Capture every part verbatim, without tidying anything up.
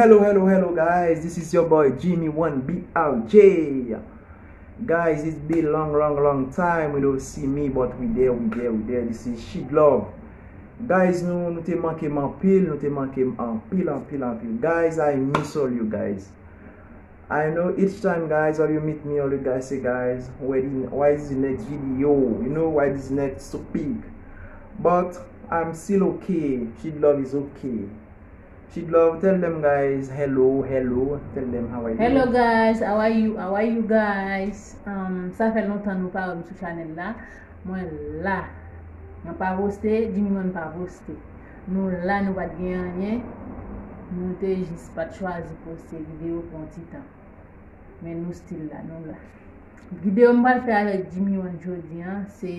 Hello, hello, hello, guys. This is your boy Jimmy One B R J. Guys, it's been long, long, long time we don't see me, but we there, we there, we there. This is Shid Love. Guys, nou, nou te manke m anpil, nou te manke m anpil, anpil, anpil. Guys, I miss all you guys. I know each time, guys, all you meet me, all you guys say, guys, where the, why is the next video? You know, why this next topic? But I'm still okay. Shid Love is okay. Shid Love, tell them, guys, hello, hello. Tell them how are you. Hello guys, how are you? How are you guys? Um, sa fè lontan nou pa wè m sou chanèl la. Mwen la. Mwen pa poste, Jimmy One pa poste. Nou la, nou pa t gen anyen. Nou te jis pa t chwazi poste videyo pou yon ti tan. Men nou still la, nou la. Videyo m pral fè avèk Jimmy One jodi a, se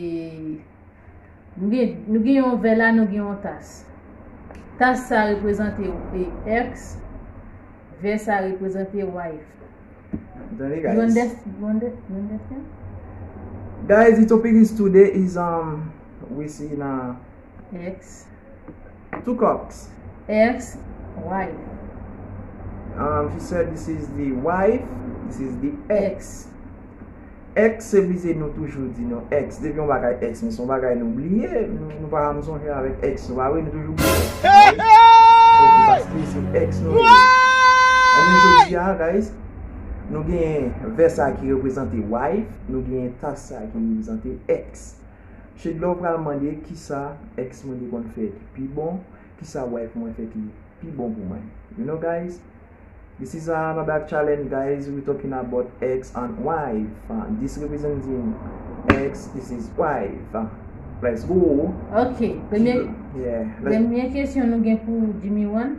nou gen, nou gen yon vè la, nou gen yon tas. Tas sa reprezante e, ex, vè sa reprezante wife. Tande, guys. You understand? You understand? Guys, the topic is today is, um, we see na ex. Two cups. Ex, wife. Um, she said this is the wife, this is the ex. Ex, se blize nou toujou di nou ex. Depi yon bagay ex, men se yon bagay nou bliye, nou, nou pa janm sonje avèk ex nou, pa vre? Nou toujou bliye ex nou, pa vre? Ok, paske se ex nou rele. Anben jodi a, guys, nou gen vè sa ki reprezante wife, nou gen tas sa ki reprezante ex. Shade Love pral mande kisa ex mwen te konn fè ki pi bon, kisa wife mwen fè ki pi bon pou mwen. You know, guys, this is another challenge, guys. We talking about ex and wife. Uh, this representing ex, this is wife. Uh, let's go. Ok, premye, yeah, let's premye kesyon nou gen pou Jimmy One.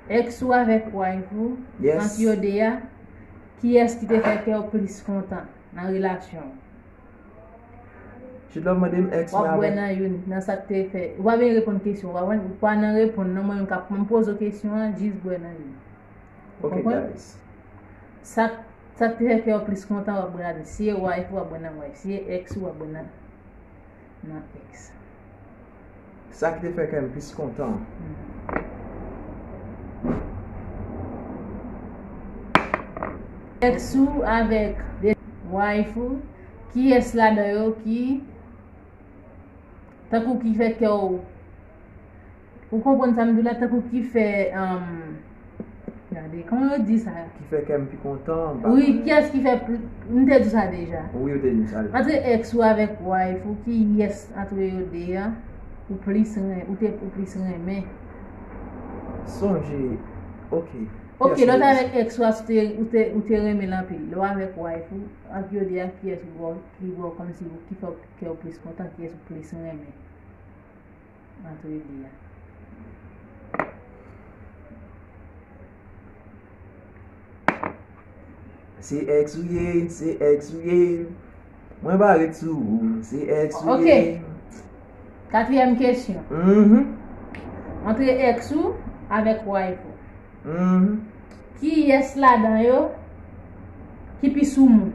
Ex ou avèk wife ou, yes, ant yo de a, kiyès ki te fè kè w plis kontan nan relasyon? Shade Love mande m ex mwen avèk. W ap bwè nan youn, nan sa k te fè. Ou pa bezwen reponn kesyon, w pa, ou pa nan reponn, non, mwen menm k ap, m poze w kesyon an, jis bwè nan youn. Ou konprann? Ok, guys. Sa, sa k te fè kè w plis kontan, w ap bwè ladan. Si e wife ou, w ap bwè nan wife. Si e ex ou, w ap bwè nan, nan ex. Sa ki te fè kè m plis kontan. Ex ou avèk de wife ou, kiyès ladan yo ki, tankou ki fè kè w, ou konprann sa m di w la, tankou ki fè, um, gade, kòman yo di sa? Ki fè kè m pi kontan, m pa konnen. Wi, kiyès ki fè pli-, m te di sa deja. Wi, ou te di sa deja. Antre ex ou avèk wife ou, kiyès antre yo de a ou plis ren-, ou te, ou plis renmen? Sonje, ok. Ok, lè w t avèk ex ou a, ou te, ou te, ou te renmen l anpil. Lè w avèk wife ou, ant yo de a, kiyès ou wè, ki wè w kòmsi ou, ki fè w, kè w plis kontan, kiyès ou plis renmen? Antre de a. Se ex ou ye, se ex ou ye. Mwen pa ret sou ou, se ex ou ye. Ok. Katriyèm kesyon. Mhm. Antre ex ou avèk wife ou. Mhm. Kiyès ladan yo ki pi soumoun?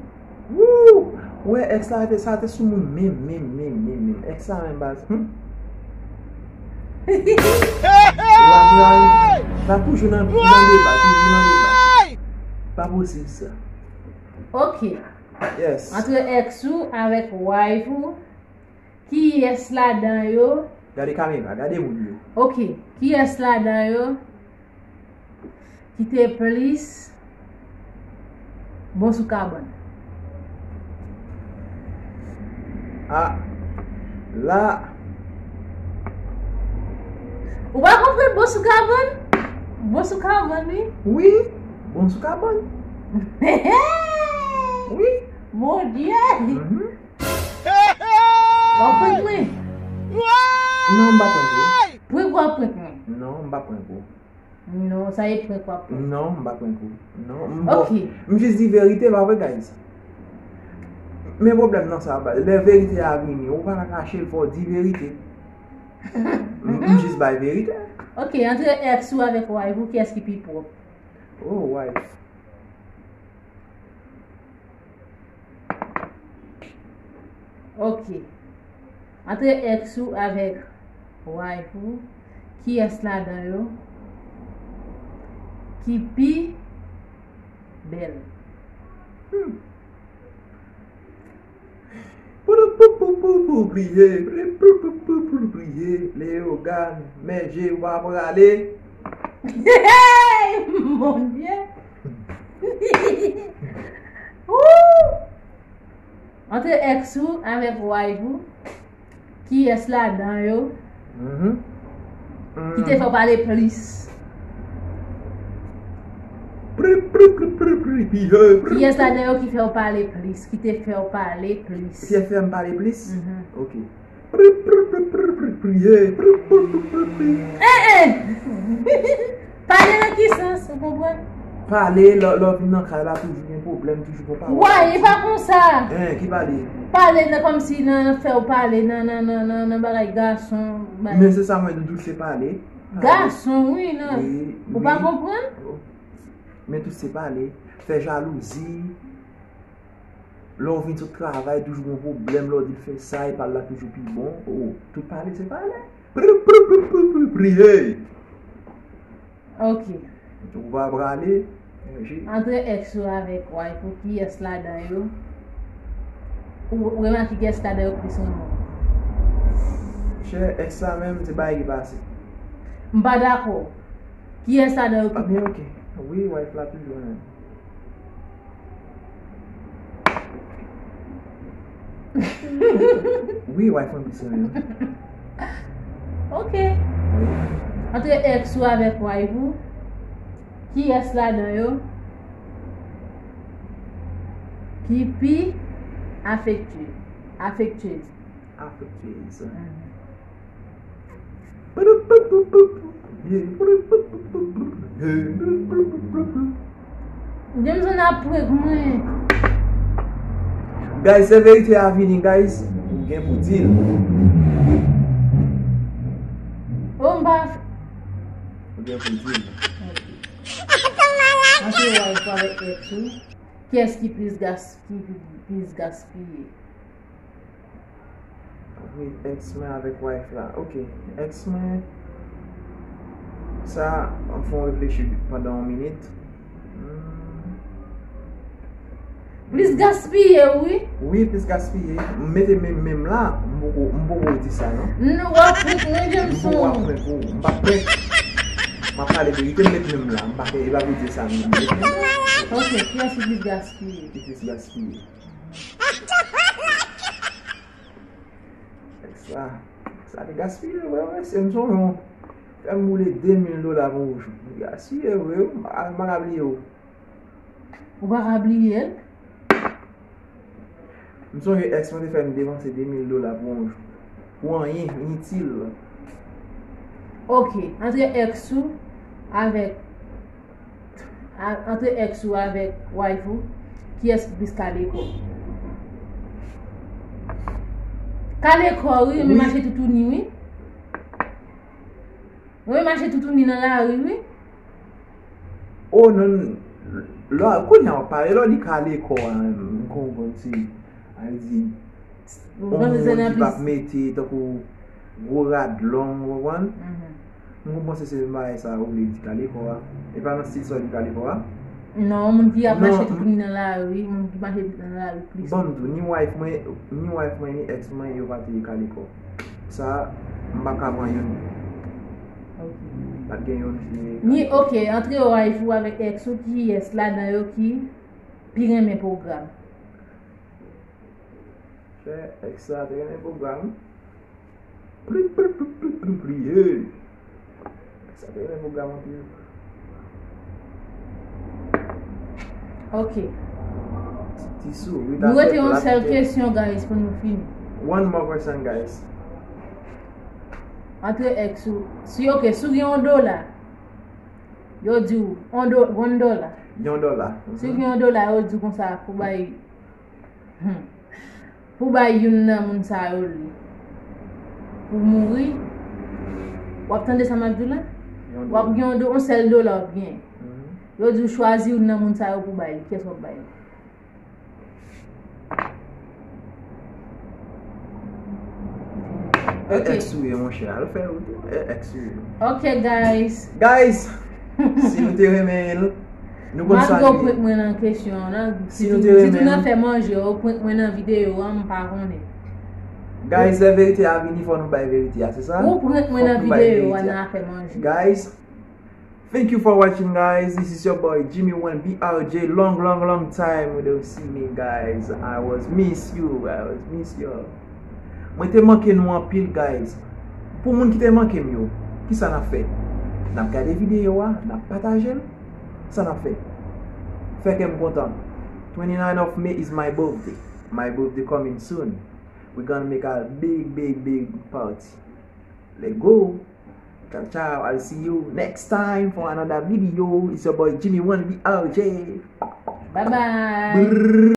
Wou! Ou wè, ex la te, sa te soumoun menm, menm, menm, menm, menm. Ex la menm baz. Hmm? Hey! La, la, la toujou nan, nan deba, toujou nan deba. Pa posib sa. Ok. Yes. Antre ex ou avèk wife ou, kiyès ladan yo? Gade kamera, gade moun yo. Ok, kiyès ladan yo ki te plis bon sou kabann? Ah, la. Ou pa konprann bon sou kabann? Bon sou kabann, wi. Wi, bon sou kabann. Wi. Mon Dieu. Mhm. W ap prank mwen? Non, m pa prank ou. Prank ou ap prank mwen? Non, m pa prank ou. Non, sa e prank w ap prank. Non, m pa prank ou. Non, m bon. Ok. M jis di verite, pa vre, guys? Men pwoblèm nan sa, lè verite a vini, ou pa ka kache l, fò w di verite. M, m jis bay verite. Ok, antre ex ou avèk wife ou, kiyès ki pi pwòp? Oh, wife. Ok. Antre ex ou avèk wife ou, kiyès ladan yo ki pi bèl? Hmm. Pou pou pou pou pou priye, pou pou pou pou pou priye, Leyogàn, men je w pa prale. Hey, mon Dieu! Woo! Antre ex ou avèk wife ou, kiyès ladan yo ki te fè w pale plis? Kiyès ladan yo ki fè w pale plis? Ki te fè w pale plis? Ki te fè m pale plis? Mhm. Ok. Priye. Eh, eh! Pale nan ki sans, ou konprann? Pale, lè, lè w vin nan kay la, toujou gen pwoblèm, toujou gen pawòl. Wè, e pa konsa. Hein, ki pale? Pale nan, kòmsi nan fè w pale nan, nan, nan, nan, nan bagay gason, bagay. Men se sa mwen di w, se pale. Pale. Gason, wi, nan. Wi, wi. Ou pa konprann? Men tout se pale. Fè jalouzi. Lè w vin sot travay, toujou gen pwoblèm, lè w di l fè sa, e pa l la toujou pi bon. Oh, tout pale, se pale. Pri, pri, pri, pri, pri, priye. Ok. Ou pa prale, men je. Antre ex ou avèk wife ou, kiyès ladan yo ou, ou remake kiyès ladan yo plis renmen w? Chè, ex la menm, se bagay ki pase. M pa dakò. Kiyès ladan yo ki... Ah, men ok. Wi, wife la toujou renmen. Wi, wife mwen plis renmen. Ok. Antre ex ou avèk wife ou, kiyès ladan yo ki pi afektyez? Afektyez. Afektyez. Mhm. Jameson ap prank mwen. Guys, se verite a vini, guys. Ou gen pou di l. Oh, m pa... Ou gen pou di l. Ok. Antre wife ou avèk ex ou, kiyès ki plis gas-, ki plis gaspiye? Wi, ex mwen avèk wife la. Ok, ex mwen. Sa, m fè yon reflechi pandan yon minit. Hmm. Plis gaspiye, wi. Wi, plis gaspiye. M mete men, men m la, m poko, m poko di sa, non. Non, w ap prank mwen, Jameson. M poko ap prank ou, m p ap prank. M ap pale verite, m met men m la. M pa fè, e pa vle di sa, non. Ok, kiyès ki plis gaspiye? Ki plis gaspiye? Sa, sa te gaspiye vre, vre. Se m sonje yon fè m boule de mil dola pou yon jou. Gaspiye vre, m pa, m pa ka bliye w. Ou pa ka bliye l? M sonje ex mwen te fè m depanse de mil dola pou yon jou. Pou anyen, initil. Ok, antre ex ou avèk A, antre ex ou avèk wife ou, kiyès ki plis kale kò? Kale kò, wi, renmen mache toutouni, wi. Renmen mache toutouni nan lari, wi. Oh, non, lè, kounye a w ap pale, lè w di kale kò a, m konprann se, ann di, yon moun ki p ap mete tankou gwo rad long, ou konprann? Mhm. M konn panse se menm bagay sa ou vle di kale kò a. E pa nan stil sa w di kale kò a? Non, moun ki ap mache toutouni nan lari, moun ki mache nan lari plis. Bon, m di w, ni wife mwen, ni wife mwen, ni ex mwen, yo pa te kale kò. Sa, m pa ka pran youn. Ok. Pa t gen youn ki... Ni, ok, antre wife ou avèk ex ou, kiyès ladan yo ki pi renmen pwogram? Chè, ex sa te renmen pwogram. Pri, pri, pri, pri, pri, priye. Ex sa te renmen pwogram anpil. Ok. Ti, ti souri. Nou rete yon sèl kesyon, guys, pou nou fini. One more question, guys. Antre ex ou, si, ok, si w gen yon dola, yo di w, yon do-, one dollar. Yon dola. Si w gen yon dola, yo di w konsa, pou bay Hmm. Pou bay youn nan moun sa yo li. Pou mouri. W ap tande sa m ap di w la? W ap gen yon do-, yon sèl dola w ap gen. Mhm. Yo di w chwazi youn nan moun sa yo pou bay li. Kiyès w ap bay li? E ex ou ye, monchè. Al fè ou tou. E ex ou ye. Ok, guys. Guys, Si nou te renmen l, nou konn sa li ye. Malgre w prank mwen nan kesyon an, nan, si nou te renmen l, si tou nan fè manje, w prank mwen nan videyo an, m pa konnen. Guys, lè verite a vini, fò nou bay verite a, se sa? Ou prank mwen nan videyo a, nan afè manje. Guys, thank you for watching, guys. This is your boy Jimmy One B R J. Long, long, long time we don't see me, guys. I was miss you. I was miss you. Mwen te manke nou anpil, guys. Pou moun ki te manke m yo, kisa n ap fè? N ap gade videyo a, n ap pataje l. Sa n ap fè? Fè kè m kontan. Twenty-nine of May is my birthday. My birthday coming soon. We gonna make a big, big, big party. Let's go. Ciao, ciao. I'll see you next time for another video. It's your boy Jimmy One B R J. Bye bye. Brrr.